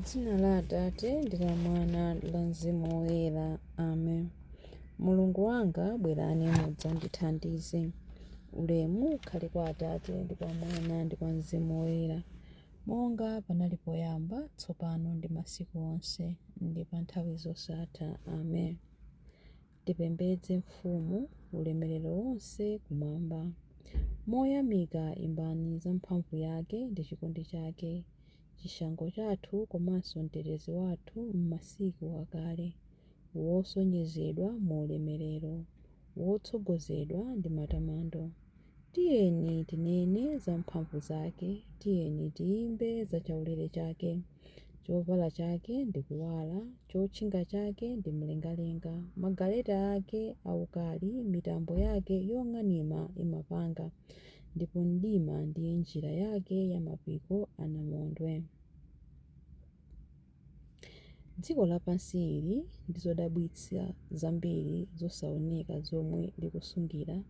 Dzina la Atate ndi la Mwana ndi la Mzimu Woyera. Amen. Mulungu wanga, bwerani mudzandithandize. Ulemu ukhale kwa Atate ndi kwa Mwana ndi kwa Mzimu Woyera, monga panali poyamba, tsopano ndi masiku onse, ndi pa nthawi zosatha. Amen. Tipembedze Mfumu, ulemerero wonse kumwamba. Moyamika imbani za mphamvu yake ndi chikondi chake, chishango chathu komanso mtetezi wathu m'masiku akale, wosonyezedwa mu ulemerero, wotsogozedwa ndi matamando. Tiyeni tinene za mphamvu zake, tiyeni tiyimbe za chaulere chake. Chovala chake ndi kuwala, chotchinga chake ndi mlengalenga, magaleta ake aukali, mitambo yake yong'anima imapanga, ndipo mdima ndiye njira yake ya mapiko a namondwe. Dziko lapansi ili ndi zodabwitsa zambiri zosaoneka zomwe likusungira,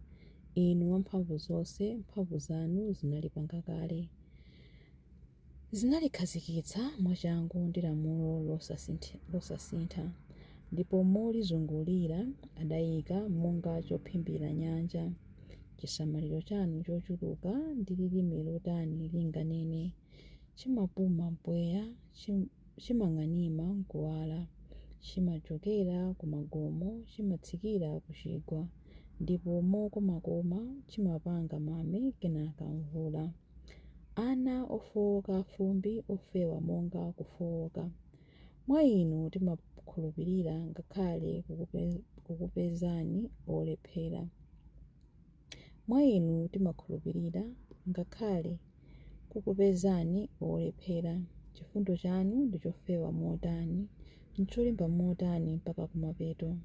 Inu Wamphamvuzonse, mphamvu zanu zinalipanga kale. Zinalikhazikitsa mwachangu ndi lamulo losasintha, ndipo molizungulira adayika monga chophimbira nyanja. Chisamaliro chanu chochuluka ndi lilime lotani linganene? Chimapuma mpweya, chimang'anima n'kuwala. Chimachokera ku magomo, chimatsikira ku chigwa, ndipo mokomakoma chimapanga mame kenaka mvula. Ana ofowoka a fumbi, ofewa monga kufowoka. Mwa inu timakhulupirira ngakhale kukupezani olephera. Mwa inu timakhulupirira, ngakhale kukupezani olephera. Chifundo chanu ndi chofewa motani, ncholimba motani mpaka kumapeto.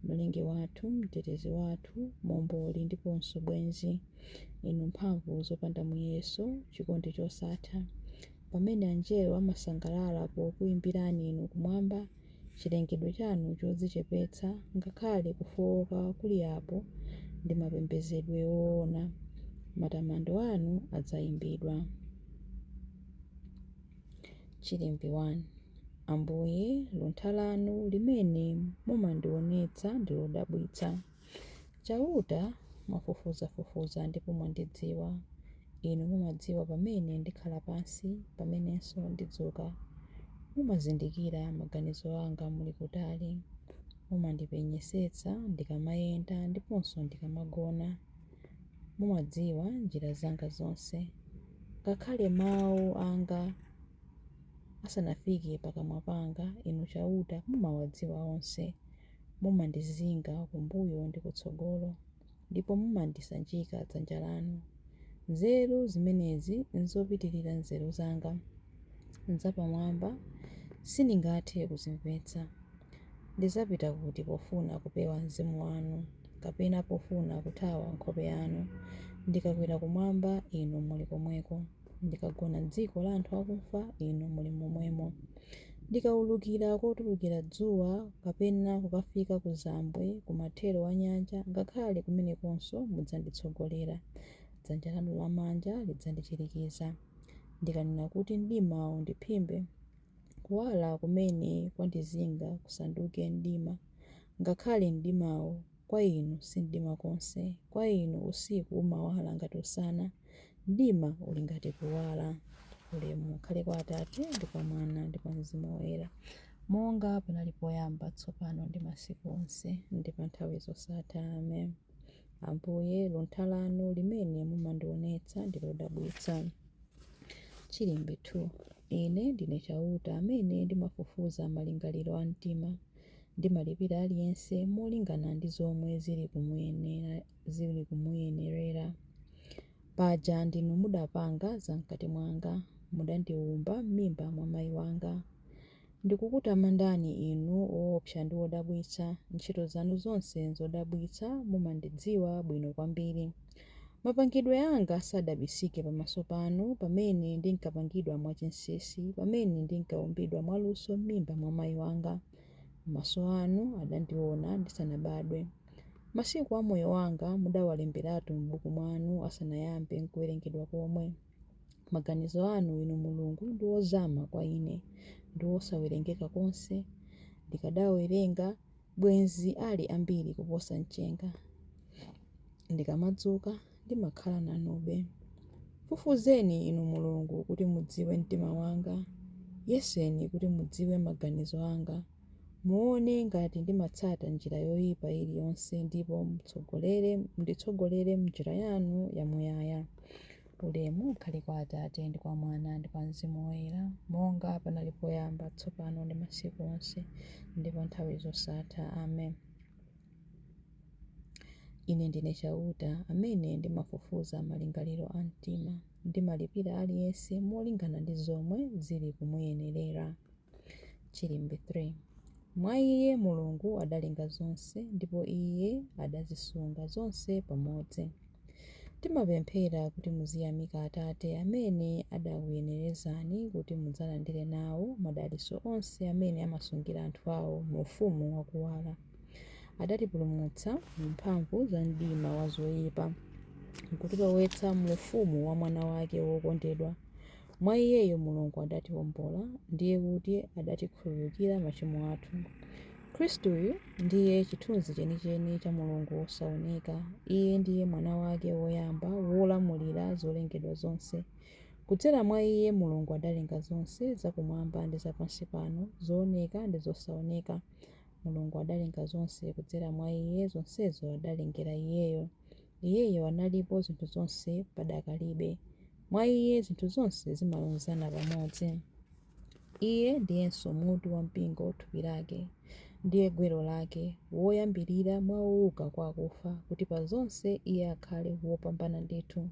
Mlengi wathu, Mtetezi wathu, Momboli ndiponso Bwenzi. Inu mphamvu zopanda muyeso, chikondi chosatha. Pamene anjelo amasangalala pokuimbirani inu kumwamba, chilengedwe chanu chodzichepetsa, ngakhale kufowoka kuli apo ndi mapembedzedwe woona, matamando anu adzayimbidwa. Chilimbi 1. Ambuye, luntha lanu limene mumandionetsa ndi lodabwitsa. Chauta, mwafufuzafufuza ndipo mwandidziwa. Inu mumadziwa pamene ndikhala pansi, pamenenso ndidzuka. Mumazindikira maganizo anga muli kutali. Mumandipenyesetsa ndikamayenda ndiponso ndikamagona. Mumadziwa njira zanga zonse. Ngakhale mawu anga asanafike pakamwa panga, Inu Chauta mumawadziwa onse. Mumandizinga kumbuyo ndi kutsogolo, ndipo mumandisanjika dzanja lanu. Nzeru zimenezi nzopitirira nzeru zanga, nzapamwamba, sindingathe kuzimvetsa. Ndidzapita kuti pofuna kupewa mzimu wanu, kapena pofuna kuthawa nkhope yanu? Ndikakwera kumwamba, Inu muli komweko. Ndikagona m'dziko la anthu akufa, Inu muli momwemo. Ndikaulukira kotulukira dzuwa, kapena kukafika ku zambwe, kumathero a nyanja, ngakhale kumenekonso mudzanditsogolera. Dzanja lanu lamanja lidzandichirikiza. Ndikanena kuti mdima undiphimbe, kuwala kumene kwandizinga kusanduke mdima. Ngakhale mdimawo kwa inu si mdima konse, kwa inu usiku umawala ngati usana, mdima uli ngati kuwala. Ulemu ukhale kwa Atate ndi kwa Mwana ndi kwa Mzimu Woyera, monga panali poyamba, tsopano ndi masiku onse, ndi pa nthawi zosatha. Amen. Ambuye, luntha lanu limene mumandionetsa ndi lodabwitsa. Chilimbi 2. Ine ndine Chauta amene ndimafufuza malingaliro a mtima. Ndimalipira aliyense molingana ndi zomwe zili kumuyenerera. Paja ndinu mudapanga zam'kati mwanga, mudandiwumba m'mimba mwa mai wanga. Ndikukutamandani Inu woopsa ndi wodabwitsa, ntchito zanu zonse nzodabwitsa, mumandidziwa bwino kwambiri. Mapangidwe anga sadabisike pamaso panu pamene ndinkapangidwa mwachinsinsi, pamene ndinkaumbidwa mwaluso m'mimba mwa mai wanga. Maso anu adandiona ndisanabadwe. Masiku a moyo wanga mudawalemberatu m'buku mwanu asanayambe nkuwerengedwa komwe. Maganizo anu, Inu Mulungu, ndi ozama kwa ine. Ndi osawerengeka konse. Ndikadawawerenga, bwenzi ali ambiri kuposa mchenga. Ndikamadzuka, ndimakhala nanube. Fufuzeni Inu Mulungu kuti mudziwe mtima wanga. Yeseni kuti mudziwe maganizo anga. Muone ngati ndimatsata njira yoipa iliyonse ndipo munditsogolere m'njira yanu yamuyaya. Ulemu ukhale kwa Atate ndi kwa Mwana ndi kwa Mzimu Woyera, monga panali poyamba, tsopano ndi masiku onse, ndi pa nthawi zosatha. Amen. Ine ndine Chauta, amene ndimafufuza malingaliro a mtima. Ndimalipira aliyense molingana ndi zomwe zili kumuyenerera. Chilimbi 3. Mwa Iye Mulungu adalenga zonse, ndipo Iye adazisunga zonse pamodzi. Timapemphera kuti muziyamika Atate amene adakuyenerezani kuti mudzalandire nawo madalitso onse amene amasungira anthu awo mu ufumu wakuwala. Adatipulumutsa mu mphamvu za mdima wa zoyipa, n'kutilowetsa mu ufumu wa Mwana wake wokondedwa. Mwa Iyeyo Mulungu adatiwombola, ndiye kuti adatikhululukira machimo athu. Khristuyu ndiye chithunzi chenicheni cha Mulungu wosaoneka. Iye ndiye Mwana wake woyamba wolamulira zolengedwa zonse. Kudzera mwa Iye Mulungu adalenga zonse, zakumwamba ndi za pansi pano, zooneka ndi zosaoneka. Mulungu adalenga zonse kudzera mwa Iye, zonsezo adalengera Iyeyo. Iyeyo analipo zinthu zonse padakalibe. Mwa Iye zinthu zonse zimalunzana pamodzi. Iye ndiyenso mutu wa mpingo, thupi lake. Ndiye gwero lake, woyambirira mwa ouka kwa akufa, kuti pa zonse Iye akhale wopambana ndithu.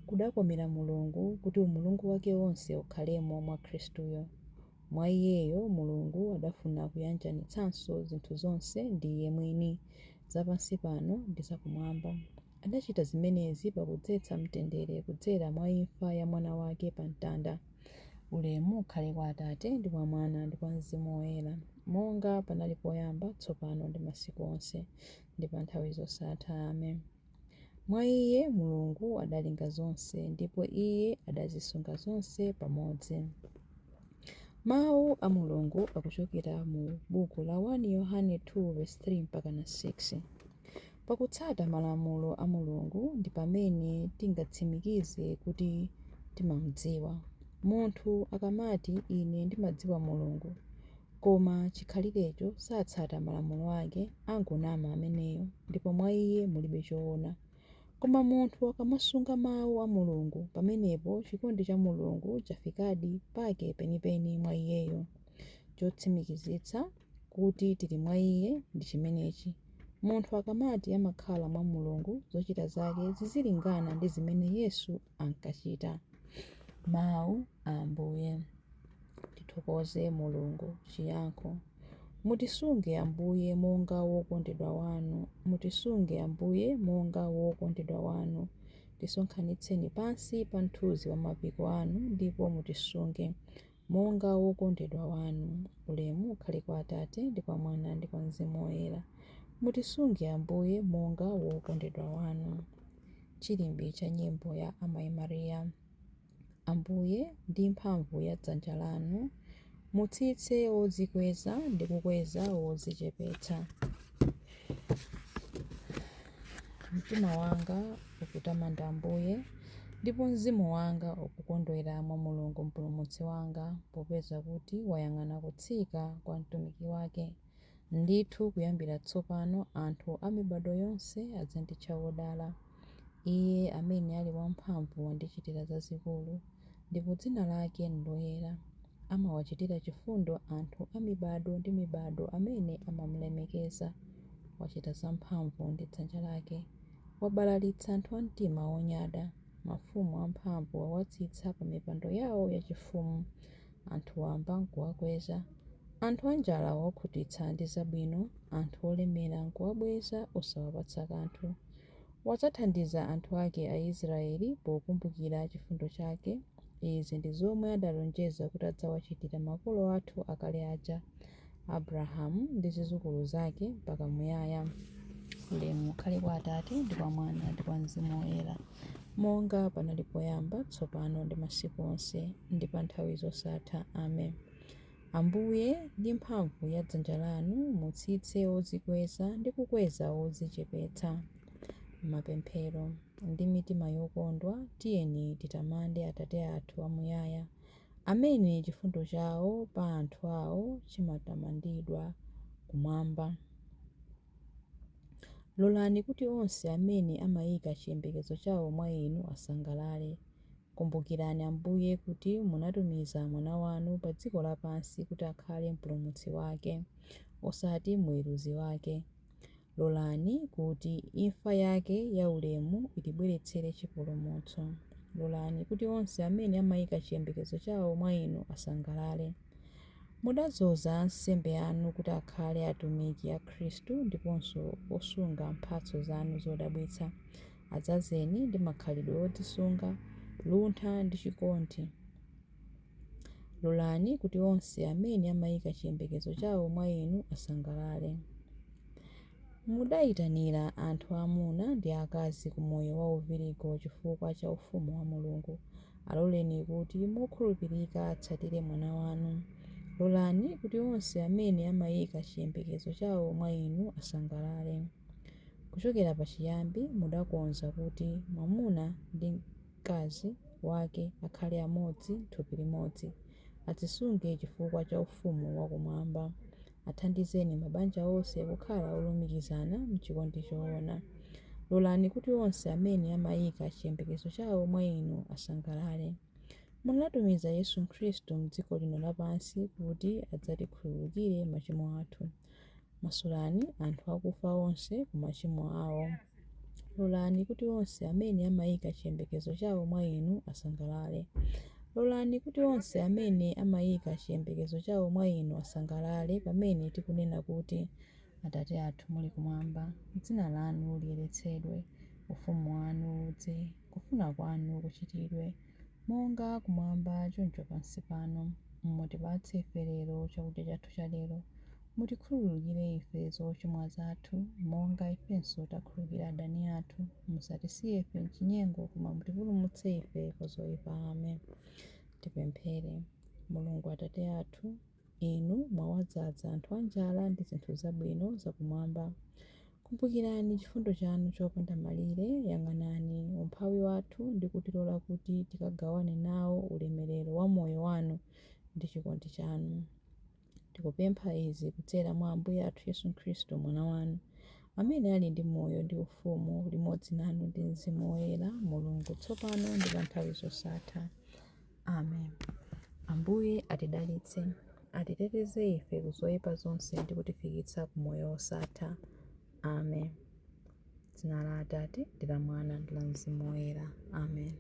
Kudakomera Mulungu kuti umulungu wake wonse ukhalemo mwa Khristuyo. Mwa Iyeyo Mulungu adafuna kuyanjanitsanso zinthu zonse ndi Iye mwini, za pansi pano ndi za kumwamba. Adachita zimenezi pakudzetsa mtendere kudzera mwa imfa ya Mwana wake pa mtanda. Ulemu ukhale kwa Atate, ndi kwa Mwana, ndi kwa Mzimu Woyera, monga panali poyamba, tsopano ndi masiku onse, ndi pa nthawi zosatha. Amen. Mwa Iye Mulungu adalenga zonse, ndipo Iye adazisunga zonse pamodzi. Mawu a Mulungu akuchokera mu buku la 1 Yohane 2:3 mpaka 6. Pakutsata malamulo a Mulungu ndi pamene tingatsimikize kuti timamudziwa. Munthu akamati, Ine ndimadziwa Mulungu, koma chikhalirecho satsata malamulo ake, angonama ameneyo, ndipo mwa iye mulibe choona. Koma munthu akamasunga mau a Mulungu, pamenepo chikondi cha Mulungu chafikadi pake penipeni mwa iyeyo. Chotsimikizitsa kuti tili mwa Iye ndi chimenechi: munthu akamati amakhala mwa Mulungu, zochita zake zizilingana ndi zimene Yesu ankachita. Mau a Ambuye. Tithokoze Mulungu. Chiyankho. Mutisunge Ambuye monga wokondedwa wanu, mutisunge Ambuye monga wokondedwa wanu. Tisonkhanitseni pansi pa mthunzi wa mapiko anu ndipo mutisunge monga wokondedwa wanu. Ulemu ukhale kwa Atate, ndi kwa Mwana, ndi kwa Mzimu Woyera. Mutisunge Ambuye monga wokondedwa wanu. Chilimbi cha nyimbo ya Amayi Maria. Ambuye, ndi mphamvu ya dzanja lanu, mutsitse wodzikweza ndi kukweza wodzichepetsa. Mtima wanga ukutamanda Ambuye, ndipo mzimu wanga ukukondwera mwa Mulungu Mpulumutsi wanga, popeza kuti wayang'ana kutsika kwa mtumiki wake. Ndithu kuyambira tsopano anthu a mibadwo yonse adzanditcha wodala. Iye amene ali wamphamvu wandichitira zazikulu, ndipo dzina lake n'loyera. Amawachitira chifundo anthu a mibadwo ndi mibadwo amene amamulemekeza. Wachita zamphamvu ndi dzanja lake. Wabalalitsa anthu a mtima wonyada. Mafumu amphamvu wawatsitsa pa mipando yawo yachifumu, anthu wamba n'kuwakweza. Anthu anjala wawakhutitsa ndi zabwino, anthu olemera n'kuwabweza osawapatsa kanthu. Wadzathandiza anthu ake Aisraeli pokumbukira chifundo chake. Izi ndi zomwe adalonjeza kuti adzawachitira makolo athu akale aja, Abrahamu ndi zidzukulu zake mpaka muyaya. Ulemu ukhale kwa Atate, ndi kwa Mwana, ndi kwa Mzimu Woyera, monga panali poyamba, tsopano ndi masiku onse, ndi pa nthawi zosatha. Amen. Ambuye, ndi mphamvu ya dzanja lanu mutsitse odzikweza ndi kukweza odzichepetsa. Mapemphero. Ndi mitima yokondwa, tiyeni titamande Atate athu amuyaya, amene chifundo chawo pa anthu awo chimatamandidwa kumwamba. Lolani kuti onse amene amayika chiyembekezo chawo mwa Inu asangalale. Kumbukirani Ambuye kuti munatumiza Mwana wanu pa dziko lapansi kuti akhale Mpulumutsi wake, osati Muweruzi wake. Lolani kuti imfa yake yaulemu itibweretsere chipulumutso. Lolani kuti onse amene amayika chiyembekezo chawo mwa Inu asangalale. Mudadzoza ansembe anu kuti akhale atumiki a Khristu ndiponso osunga mphatso zanu zodabwitsa. Adzazeni ndi makhalidwe odzisunga, luntha ndi chikondi. Lolani kuti onse amene amayika chiyembekezo chawo mwa Inu asangalale. Mudayitanira anthu aamuna ndi aakazi ku moyo wa uvirigo chifukwa cha ufumu wa Mulungu. Aloleni kuti mokhulupirika atsatire Mwana wanu. Lolani kuti onse amene amayika chiyembekezo chawo mwa Inu asangalale. Kuchokera pachiyambi mudakonza kuti mwamuna ndi mkazi wake akhale amodzi m'thupi limodzi, adzisunge chifukwa cha ufumu wakumwamba. Athandizeni mabanja onse kukhala olumikizana m'chikondi choona. Lolani kuti onse amene amayika chiyembekezo chawo mwa Inu asangalale. Munatumiza Yesu Khristu m'dziko lino lapansi kuti adzatikhululukire machimo athu. Masulani anthu akufa onse ku machimo awo. Lolani kuti onse amene amayika chiyembekezo chawo mwa Inu asangalale. Lolani kuti onse amene amayika chiyembekezo chawo mwa Inu asangalale pamene tikunena kuti, Atate athu muli kumwamba, dzina lanu liyeretsedwe, ufumu wanu udze, kufuna kwanu kuchitidwe, monga kumwamba choncho pansi pano. Mutipatse ife lero chakudya chathu cha lero. Mutikhululukire ife zochimwa zathu, monga ifenso takhululukira adani athu. Musatisiye ife m'chinyengo, koma mutipulumutse ife kwa zoyipa. Amen. Tipemphere. Mulungu Atate athu, Inu mwawadzaza anthu anjala ndi zinthu zabwino zakumwamba. Kumbukirani chifundo chanu chopanda malire, yang'anani umphawi wathu ndi kutilola kuti tikagawane nawo ulemerero wa moyo wanu ndi chikondi chanu. Tikupempha izi kudzera mwa Ambuye athu Yesu Khristu, Mwana wanu, amene ali ndi moyo ndi ufumu limodzi nanu ndi Mzimu Woyera, Mulungu, tsopano ndi pa nthawi zosatha. Amen. Ambuye atidalitse, atiteteze ife ku zoyipa zonse ndi kutifikitsa ku moyo wosatha. Amen. Dzina la Atate ndi la Mwana ndi la Mzimu Woyera. Amen.